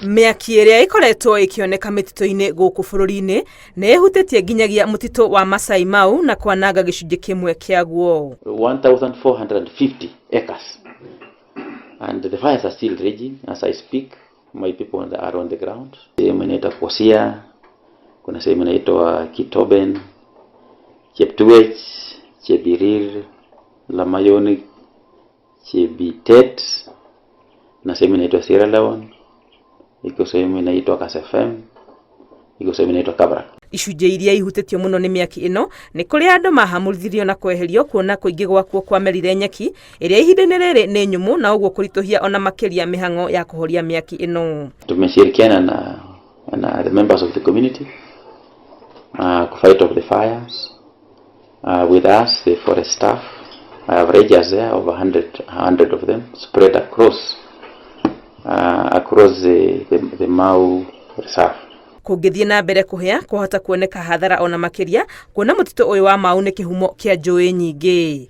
Mĩaki ĩrĩa ĩkoretwo ĩkĩoneka mĩtitũ-inĩ gũkũ bũrũri-inĩ nĩ ĩhutĩtie nginyagia mũtitũ wa Masai Mau na kwananga gĩcunjĩ kĩmwe kĩaguo. 1,450 acres. And the fires are still raging as I speak. My people are on the ground. Sehemu inaitwa Kosia, kuna sehemu inaitwa Kitoben, Cheptuech, Chebirir, Lamayoni, Chebitet na sehemu inaitwa Sierra Leone, iko sehemu inaitwa Kasefem, iko sehemu inaitwa Kabrak. Icunjĩ iria ihutĩtio mũno nĩ mĩaki ĩno nĩ kũrĩa andũ mahamũrithirio na kweherio kuona kũingĩ gwakuo kwamerire nyeki ĩrĩa ihinda-inĩ rĩrĩ nĩ nyũmũ na ũguo kũritũhia ona makĩria mĩhang'o ya kũhoria mĩaki ĩno. Tumeshirikiana na the members of the community to fight off the fires. With us, the forest staff, I have rangers there, over 100 of them, spread across the Mau Reserve. Kũngĩthiĩ na mbere kũhĩa kwahota kuoneka hathara ona makĩria kuona mũtitũ ũyũ wa Mau nĩ kĩhumo kĩa njũĩ nyingĩ.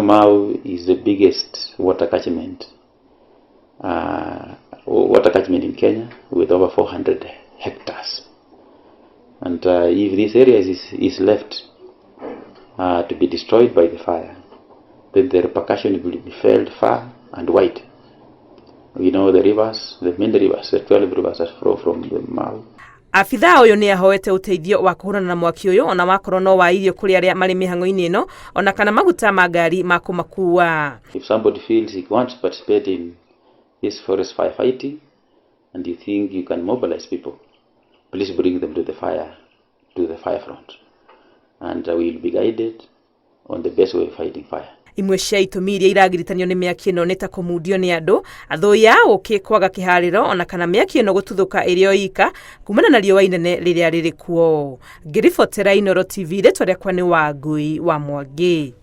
Mau is the biggest water catchment in Kenya with over 400 hectares. And if this area is left to be destroyed by the fire, then the repercussion will be felt far and wide. We know the rivers, the main rivers, the 12 rivers that flow from the Mau. Abithaa ũyũ nĩ ahoete ũteithio wa kũhũrana na mwaki ũyũ ona wakorwo no wa irio kũrĩ arĩa marĩ mĩhang'o-inĩ ĩno ona kana maguta ma ngari ma kũmakua. If somebody feels he wants to participate in this forest firefighting and you think you can mobilize people, please bring them to the fire front. And we will be guided on the best way of fighting fire. Imwe cia itũmi iria iragiritanio nĩ mĩaki ĩno nĩ ta kũmundio nĩ andũ athũi a ũkĩ kwaga kĩharĩro ona kana mĩaki ĩno gũtuthũka ĩrĩ o ika kumana na riũa inene rĩrĩa rĩrĩ kuo. Ngĩribotera Inooro TV, rĩtwa rĩakwa nĩ Wangui wa Mwangi.